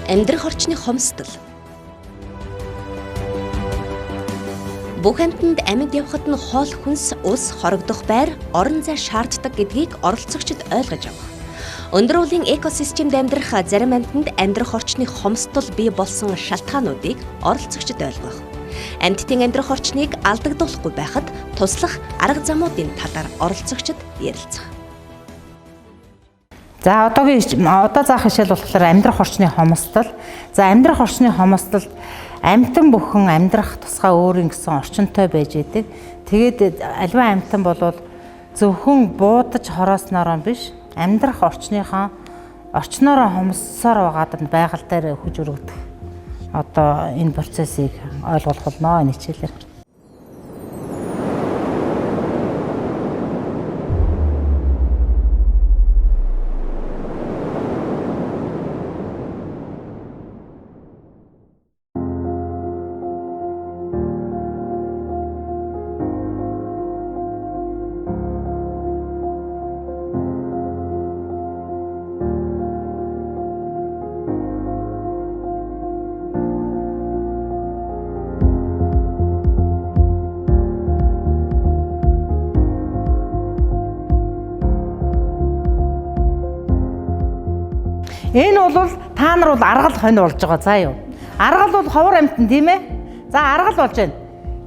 Амьдрах орчны хомсдол. Бүх амьтанд амьд явхад нь хоол хүнс, ус, хорогдох байр, орон зай шаарддаг гэдгийг оролцогчид ойлгож авах. Өндөр уулын экосистемд амьдрах зарим амьтанд амьдрах орчны хомсдол бий болсон шалтгаануудыг оролцогчид ойлгох. Амьтдын амьдрах орчныг алдагдуулахгүй байхад туслах арга замуудын талаар оролцогчид ярилцах. За, одоогийн одоо заах хичээл болохоор амьдрах орчны хомсдол. За, амьдрах орчны хомсдолд амьтан бүхэн амьдрах тусгай өөрийн гэсэн орчинтой байж идэг. Тэгээд аливаа амьтан бол зөвхөн буудаж хорооснороо биш, амьдрах орчныхоо орчноороо хомссоор байгаад нь байгаль дээр хүж өргөдөх одоо энэ процессыг ойлгох болно энэ хичээлээр. Энэ бол та нар бол аргал хонь болж байгаа заа юу. Аргал бол ховор амьтан, тийм ээ. За, аргал болж байна.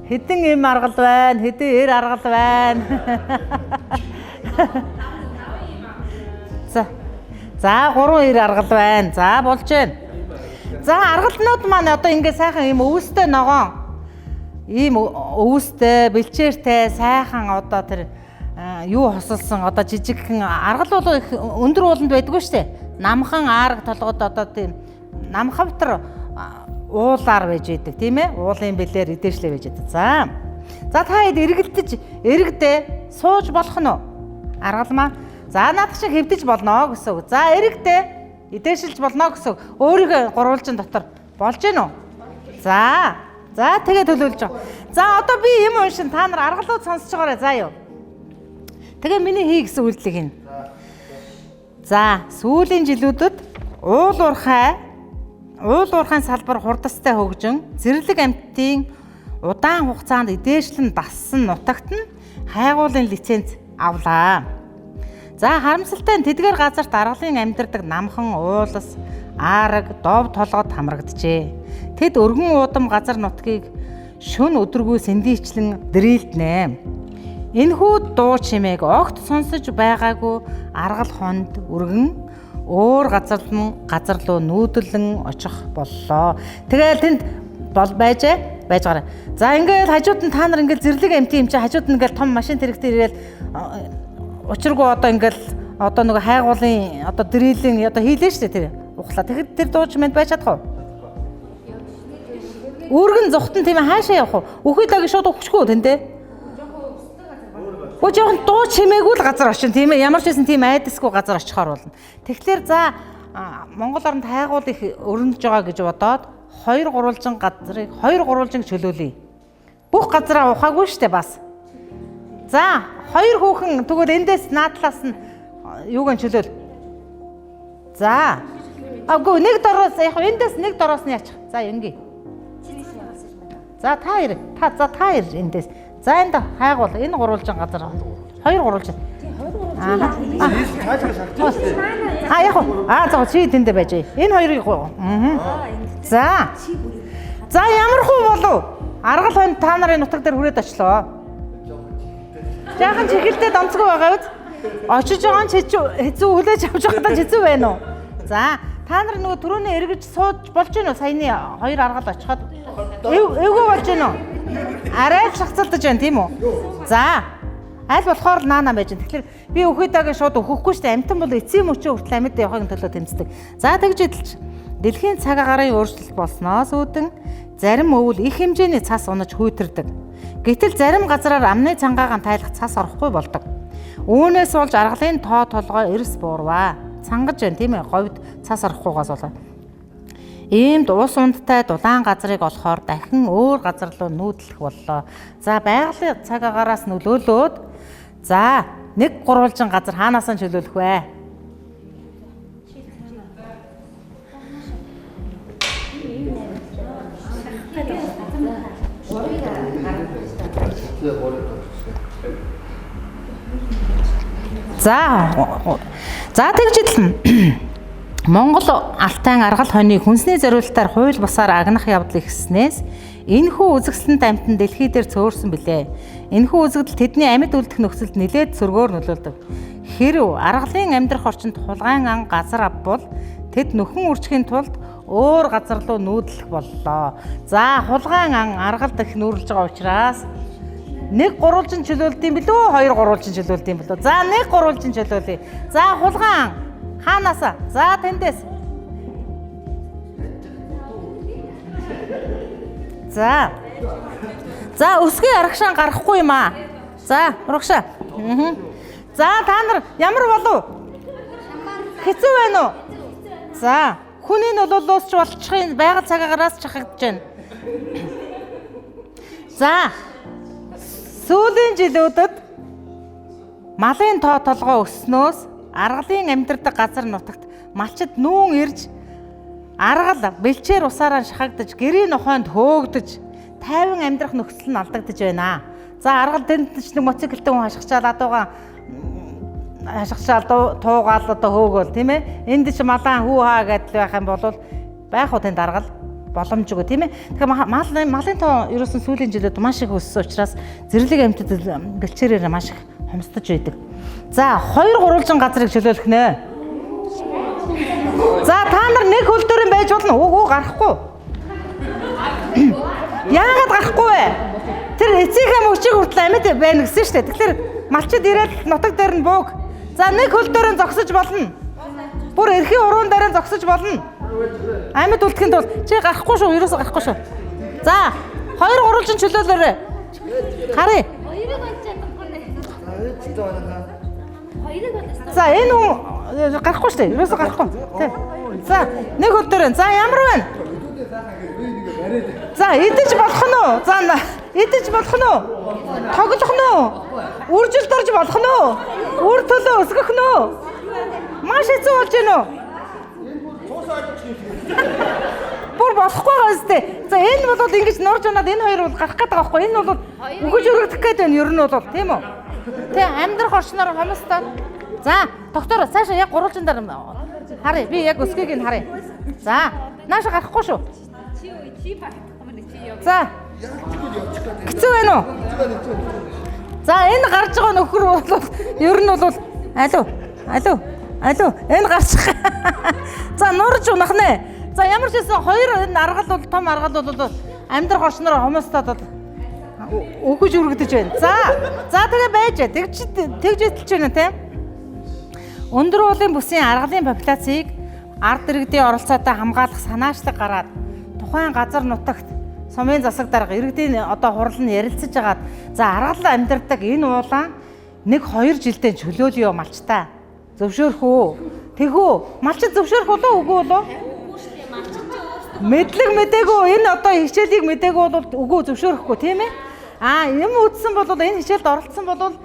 Хэдэн эм аргал байна, хэдэн эр аргал байна. За. За, 3 эр аргал байна. За, болж байна. За, аргалнууд маань одоо ингээ сайхан ийм өвөстэй ногоон ийм өвөстэй, бэлчээртэй сайхан одоо тэр юу хосолсон одоо жижигхэн аргал бол их өндөр ууланд байдгүй шүү дээ. Намхан аараг толгод одоо тийм намхавтар уулаар байж идэг, тийм ээ. Уулын бэлээр идээшлээ байж идэг. За. За, та хэд эргэлдэж эрэгдээ сууж болох нь уу? Аргал маань. За, наадах шиг хэвдэж болно гэсэн үг. За, эрэгдээ идээшилж болно гэсэн үг. Өөрийгөө гурвалжин дотор болж гин үү? За. За, тэгээ төлөөлж байгаа. За, одоо би юм уншин, та нар аргалууд сонсож байгаарай заа юу. Тэгээ миний хий гэсэн үйлдэлийг хийнэ. За, сүүлийн жилүүдэд уул уурхайн салбар хурдастай хөгжин зэрлэг амьтдын удаан хугацаанд идээшлэн дассан нутагт нь хайгуулын лиценз авлаа. За, харамсалтай нь тэдгээр газарт аргалын амьдардаг намхан, уулас, аараг, дов толгод хамрагджээ. Тэд өргөн уудам газар нутгийг шөнө өдөргүй сэндийчлэн дрилднэ. Энэхүү дуу чимээг огт сонсож байгаагүй аргал хонд өргөн өөр газар руу нүүдэлэн очих боллоо. Тэгэл тэнд бол байжээ, байж гараа. За, ингээл хажууд нь та нар ингээл зэрлэг амьтан юм чи хажууд нь ингээл том машин тэрэгтэй ирээл учиргүй одоо ингээл одоо нөгөө хайгуулын одоо дрилling одоо хийлээ шүү дээ, тэр ухлаа. Тэгэхэд тэр дуу чимээнд байж чадах уу? Өргөн зүхтэн, тийм ээ, хаашаа явах вэ? Үхий лаги шууд өгчихгүй тэндээ. Гөө жоохон дуу чимээгүй л газар очин, тийм ээ. Ямар ч байсан тийм айдасгүй газар очихоор болно. Тэгэхээр за, Монгол оронд хайгуул их өрнөж байгаа гэж бодоод хоёр гурвалжин газрыг хоёр гурвалжин чөлөөлье. Бүх газараа ухаагүй штэ бас. За, хоёр хүүхэн тэгвэл эндээс наадлаас нь юуг нь чөлөөл. За. Агүй, нэг дороос яг эндээс нэг дороос нь яачих. За, ингээ. За, та ир. Та, за, та ир эндээс. За, энд хайгуул энэ гурвалжин газар хоёр гурвалжин. Аа. А яг уу. А за, чи тэндээ байж. Энэ хоёрыг. Аа. За. За, ямар хуу болов? Аргал хонь та нарын нутаг дээр хүрээд очлоо. Жаахан чихэлтэй донцгоо байгаа биз? Очиж байгаа нь хэцүү, хүлээж авч байгаадаа хэцүү байна уу? За, та нар нөгөө түрүүний эргэж сууж болж гинүү? Саяны хоёр аргал очиход эвгүй болж гинүү? Арай л шахацалдаж байна, тийм үү? За, аль болохоор наана байж гин. Тэгэхээр би өхөдагийн шууд өгөхгүй шүү дээ. Амьтан бол эцсийн мөчөө хүртэл амьд явахын төлөө тэмцдэг. За, тэгж идэлж дэлхийн цаг агаарын өөрчлөлт болсноос үүдэн зарим өвөл их хэмжээний цас унаж хүйтэрдэг. Гэтэл зарим газраар амны цангаагаан тайлах цас орохгүй болдог. Үүнээс болж аргалын тоо толгой эрс буурваа. Цангаж байна, тийм ээ, говьд цас орохгүйгаас болоо. Иймд ус ундтай дулаан газрыг олохоор дахин өөр газар руу нүүдлэх боллоо. За, байгалийн цаг агаараас нөлөөлөөд за нэг гурвалжин газар хаанаас нь чөлөөлөх вэ? За за тэгж идэлнэ. Монгол алтайн аргал хоньыг хүнсний зориултаар хууль бусаар агнах явдал ихснээс энэхүү үзэгсэлэнт амьтан дэлхий дээр цөөрсөн билээ. Энэхүү үзэгдэл тэдний амьд үлдэх нөхцөлд нэлээд сөргөөр нөлөөлдөг. Хэрв аргалын амьдрах орчинд хулгайн ан газар авбал тэд нөхөн үржихийн тулд өөр газар руу нүүдлэх боллоо. За хулгайн ан аргалд их нүүрлж байгаа учраас нэг гурвалжин чөлөөлд юм билүү? Хоёр гурвалжин чөлөөлд юм билүү? За нэг гурвалжин чөлөөлье. За хулгайн ан хаанаас? За тэндээс. За. За өсгий арагшаан гарахгүй юм аа. За урагшаа. За та нар ямар болов? Хэцүү байна уу? За хүний нөлөөлөөс ч болчихын байгаль цагаараас ч хахагдж байна. За сүүлийн жилүүдэд малын тоо толгой өснөөс аргалын амьдардаг газар нутагт малчид нүүн ирж аргал бэлчээр усаараа шахагдаж гэрийн нохойнд хөөгдөж тайван амьдрах нөхцөл нь алдагдаж байна. За аргал тэнд ч нэг мотоциклтэй хүн хашгичаал адуугаан хашгичаал туугаал одоо хөөгөөл тийм ээ. Энд ч малаан хүү хаа гэдэл байх юм бол байх уу тэнд аргал боломжгүй тийм ээ. Тэгэхээр малын тоо ерөөсөн сүүлийн жилүүд маш их өссөн учраас зэрлэг амьтад бэлчээрээр маш их хомсдож байдаг. За хоёр гурвалжин газрыг чөлөөлөх нэ. За та нар нэг хөл дөрөн байж болно. Үгүй гарахгүй. Яагаад гарахгүй вэ? Тэр эцсийнхээ мөчийг хүртэл амьд байна гэсэн шүү дээ. Тэгэхээр малчид ирээд нутаг дээр нь бууг. За нэг хөл дөрөн зогсож болно. Бүр эрхийн уруун дээр нь зогсож болно. Амьд үлдэхин тулд чи гарахгүй шүү. Ерөөсөө гарахгүй шүү. За хоёр гурвалжин чөлөөлөөрэй. Харъя. Хоёрыг болж чадахгүй нэ. Хоёрыг бол За энэ хүн гарахгүй шүү дээ. Ерөөсөө гарахгүй. Тий. За нэг хөл дөрөн. За ямар байна? За идэж болох нь уу? За идэж болох нь уу? Тоглох нь уу? Үржил дорж болох нь уу? Үр төлөө өсгөх нь үү? Маш хэцүү болж байна уу? Бүр болохгүй байгаа зү. За энэ бол ингэж нурж унаад энэ хоёр бол гарах гээд байгаа байхгүй. Энэ бол үхэж өргөдөх гээд байна ер нь бол тийм үү? Тэ амьдрах орчноор хомсдоо. За доктор цаашаа яг гурвалжин дээр харъя. Би яг өсгийг нь харъя. За нааша гарахгүй шүү. чи чи багтахгүй мэн чи яв. За. Хэцүү байна уу? За энэ гарч байгаа нөхөр бол ер нь бол алуу алуу алуу энэ гарч байгаа. За нурж унах нэ. За ямар ч байсан хоёр энэ аргал бол том аргал бол амьдрах орчноор хомсдоод бол өгөж өргөдөж байна. За за тэгээ байж тэгж тэгж идэлж байна тийм. Өндөр уулын бүсийн аргалын популяцийг ард иргэдийн оролцоотой хамгаалах санаачлаг гараад тухайн газар нутагт сумын засаг дарга иргэдийн одоо хурал нь ярилцаж агаад за аргал амьдардаг энэ уулаан 1-2 жилдээ чөлөөлөё малчтай. Зөвшөөрөх үү? Тэхүү малчид зөвшөөрөх болов үгүй болов? Мэдлэг мэдээгүй энэ одоо хичээлийг мэдээгүй бол үгүй зөвшөөрөхгүй тийм ээ? Аа юм үтсэн бол энэ хичээлд оролцсон бол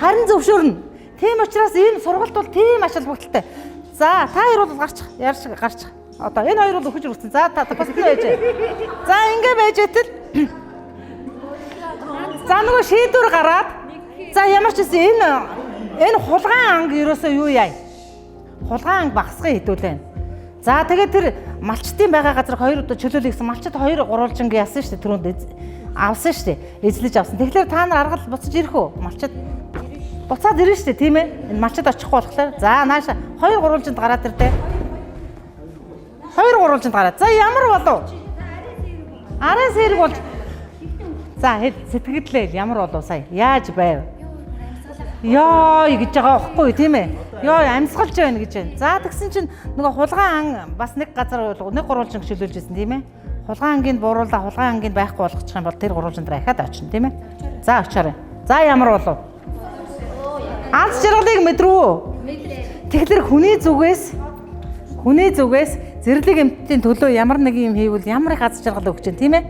харин зөвшөөрнө. Тийм учраас ийм сургалт бол тийм ач холбогдолтой. За та хоёр бол гарчих, ярьж гарчих. Одоо энэ хоёр бол өгөж өргөцсөн. За та бусд нь байж. За ингэ байж итэл. За нөгөө шийдвэр гараад за ямар ч гэсэн энэ хулгайн анги ерөөсөө юу яа? Хулгайн анги багасгын хэдүүлээ. За тэгээд тэр малчдын байгаа газар хоёр удаа чөлөөлөе гэсэн малчид хоёр гурвалжинг яасан шүү дээ түрүүнд авсан шүү дээ. Эзлэж авсан. Тэгэхээр та нар аргал буцаж ирэх үү? Малчид буцаад ирнэ шүү дээ, тийм ээ? Энэ малчид очихгүй болохоор за нааша хоёр гурвалжинд гараад ирдэ. Хоёр гурвалжинд гараад. За ямар болов? Арын сэрэг болж. За хэл сэтгэлдээ ямар болов сая? Яаж байв? Йоо гэж байгаа байхгүй тийм ээ? Йоо амьсгалж байна гэж байна. За тэгсэн чинь нөгөө хулгайн ан бас нэг газар нэг гурвалжин чөлөөлж ирсэн тийм ээ? Хулгайн ангийг бууруулаа, хулгайн ангийг байхгүй болгочих юм бол тэр гурвалжин дээр ахаад очино тийм ээ? За очоорой. За ямар болов? Аз жаргалыг мэдрүү. Тэгэхээр хүний зүгээс зэрлэг эмтдийн төлөө ямар нэг юм хийвэл ямар их аз жаргал өгч чинь тийм ээ?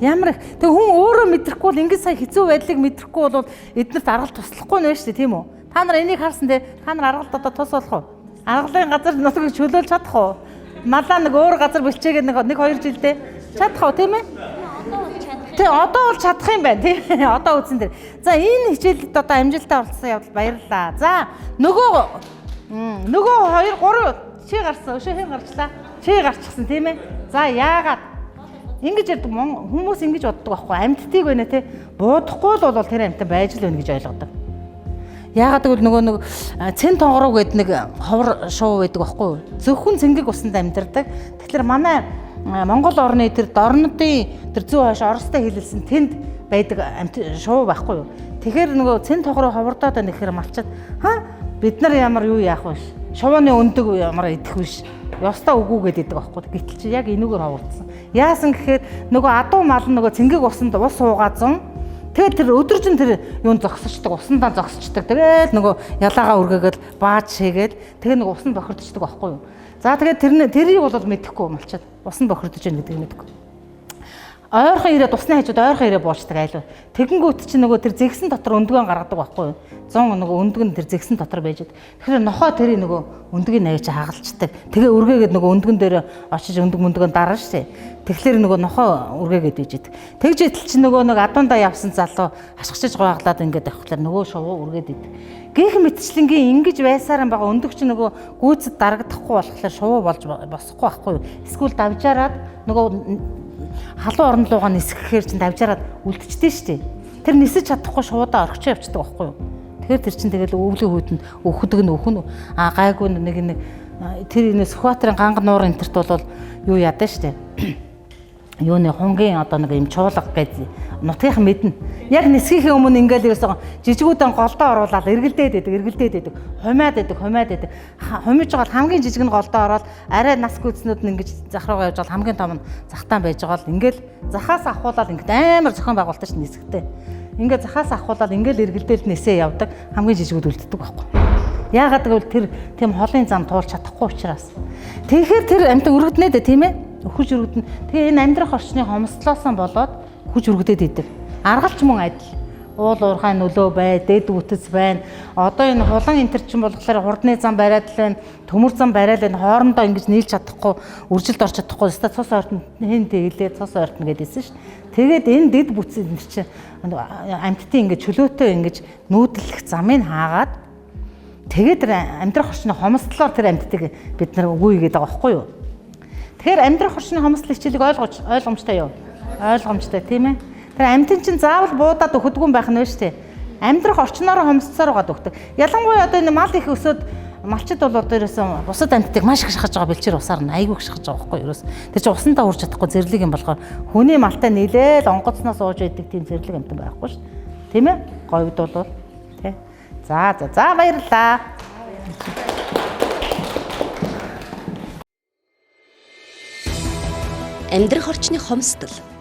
Ямар их. Тэг хүн өөрөө мэдрэхгүй бол ингэж сая хэцүү байдлыг мэдрэхгүй бол эднэрт аргал туслахгүй нь байна шүү дээ тийм үү? Та нар энийг харсан те? Та нар аргалд одоо тус болох уу? Аргалын газар нутгийг чөлөөлж чадах уу? Малаа нэг өөр газар бэлчээгээд нэг 2 жилдээ чадах уу тийм ээ? Одоо бол чадах Тэ одоо бол чадах юм байна тий. Одоо үзсэн дээр. За энэ хичээлд одоо амжилттай оролцсон явдал баярлалаа. За нөгөө 2 3 чи гарсан. Өшөө хэн гарчлаа? Чи гарчихсан тийм ээ. За яагаад ингэж ярьдаг хүмүүс ингэж боддог байхгүй амьдтыг байна те буудахгүй л бол тэр амьтан байж л байна гэж ойлгодог. Яагаад гэвэл нөгөө нэг цэн тонгороо гэдэг нэг ховор шуу байдаг байхгүй юу? Зөвхөн цэнгэг усанд амьдардаг. Тэгэхээр манай Монгол орны тэр дорнодын тэр зүүн хойш Оростой хилэлсэн тэнд байдаг амьт шуу байхгүй юу? Тэгэхээр нөгөө цэн тонгороо ховордоод байна гэхээр малчаад ха бид нар ямар юу яах вэ? Шувууны өндөг ямар идэх биш. Ёстой үгүй гэдэг байхгүй. Гэтэл чи яг энүүгээр ховордсон. Яасан гэхээр нөгөө адуу мал нь нөгөө цэнгэг усанд ус уугаазан. Тэгээд тэр өдөржин тэр юун зогсочдөг, усандаа зогсочдөг. Тэгэл нөгөө ялаагаа үргээгээд бааж шээгээд тэгээ нөгөө усанд бохирдчихдаг байхгүй юу? За тэгээд тэрийг бол мэдэхгүй малчаад усанд бохирдож яах гэдгийг мэдэхгүй. Ойрхон ирээд усны хажууд ойрхон ирээ буучдаг айлуу. Тэгэнгүүт чи нөгөө тэр зэгсэн дотор өндгөн гаргадаг байхгүй юу? 100 нөгөө өндгөн тэр зэгсэн дотор байж. Тэгэхээр нохоо тэрийг нөгөө өндгийг навьж хагалцдаг. Тэгээ үргээгээд нөгөө өндгөн дээр очиж өндөг мөндгөн дарна шээ. Тэгэхээр нөгөө нохоо үргээгээд байж. Тэгж итэл чи нөгөө нэг адуундаа явсан залуу хашгичж гуйглаад ингээд авахлаар нөгөө шувуу үргээд идэг. Гэх мэтчлэнгийн ингэж байсаар байгаа өндөг чи нөгөө гүйцэд дарагдахгүй болохоор шувуу болж босхгүй байхгүй юу? Эсвэл давжаарад нөгөө халуун орон руугаа нисгэхээр чинь давжаарад үлдчихдээ шүү дээ. Тэр нисэж чадахгүй шуудаа орхичоо явчихдаг байхгүй юу? Тэгэхээр тэр чинь тэгэл өвлийн хүйтэнд өхдөг нь өхөн а гайгүй нэг нэг тэр энэ Сүхбаатарын ганга нуур энтерт бол юу ядаа шүү дээ. Юуны хунгийн одоо нэг юм чуулга гэж нутгийнхан мэднэ. Яг нисгийнхээ өмнө ингээл ерөөсөө жижигүүдэн голдоо оруулаад эргэлдээд байдаг, эргэлдээд байдаг, хумаад байдаг, хумаад байдаг. Хумиж байгаа хамгийн жижиг нь голдоо ороод арай нас гүйцнүүд нь ингэж зах руугаа явж байгаа хамгийн том нь захтаан байж байгаа л ингээл захаас авахуулаад ингээд амар зохион байгуулалт ш нисгтэй. Ингээд захаас авахуулаад ингээл эргэлдээл нисээ явдаг хамгийн жижигүүд үлддэг байхгүй. Яагаад гэвэл тэр тийм холын зам туулж чадахгүй учраас. Тэгэхээр тэр амьтан өргөднэ дээ тийм ээ. Хүч өргөднө. Тэгээ энэ амьдрах орчны хомсдлоосон болоод хүч өргөдөд идэг. Аргалч мөн адил. Уул уурхай нөлөө бай, дэд бүтэц байна. Одоо энэ хулан энтер чинь болохоор хурдны зам бариад л байна, төмөр зам бариад л байна. Хоорондоо ингэж нийлж чадахгүй, үржилд орч чадахгүй. Өстой цус ойртон хэн тэглээ цус ойртно гэдээсэн ш. Тэгээд энэ дэд бүтэц энтер чинь амьтдын ингэж чөлөөтэй ингэж нүүдлэх замыг хаагаад тэгээд тэр амьдрах орчны хомсдлоор тэр амьтдыг бид нар үгүй гэдэг байгаа байхгүй юу? Тэгэхээр амьдрах орчны хомсдол хичээлийг ойлгомжтой юу? Ойлгомжтой тийм ээ. Тэр амьтан чинь заавал буудаад өгдөг юм байх нь шүү дээ. Амьдрах орчноороо хомсдсоор байгаа өгдөг. Ялангуяа одоо энэ мал их өсөөд малчид бол одоо ерөөсөн бусад амьтдыг маш их шахаж байгаа бэлчээр усаар нь айгүй их шахаж байгаа байхгүй юу? Ерөөс тэр чинь усандаа урж чадахгүй зэрлэг юм болохоор хүний малтай нийлээл онгоцноос ууж байдаг тийм зэрлэг амьтан байхгүй шүү. Тийм ээ? Говьд бол тий. За за за баярлалаа. Амьдрах орчны хомсдол.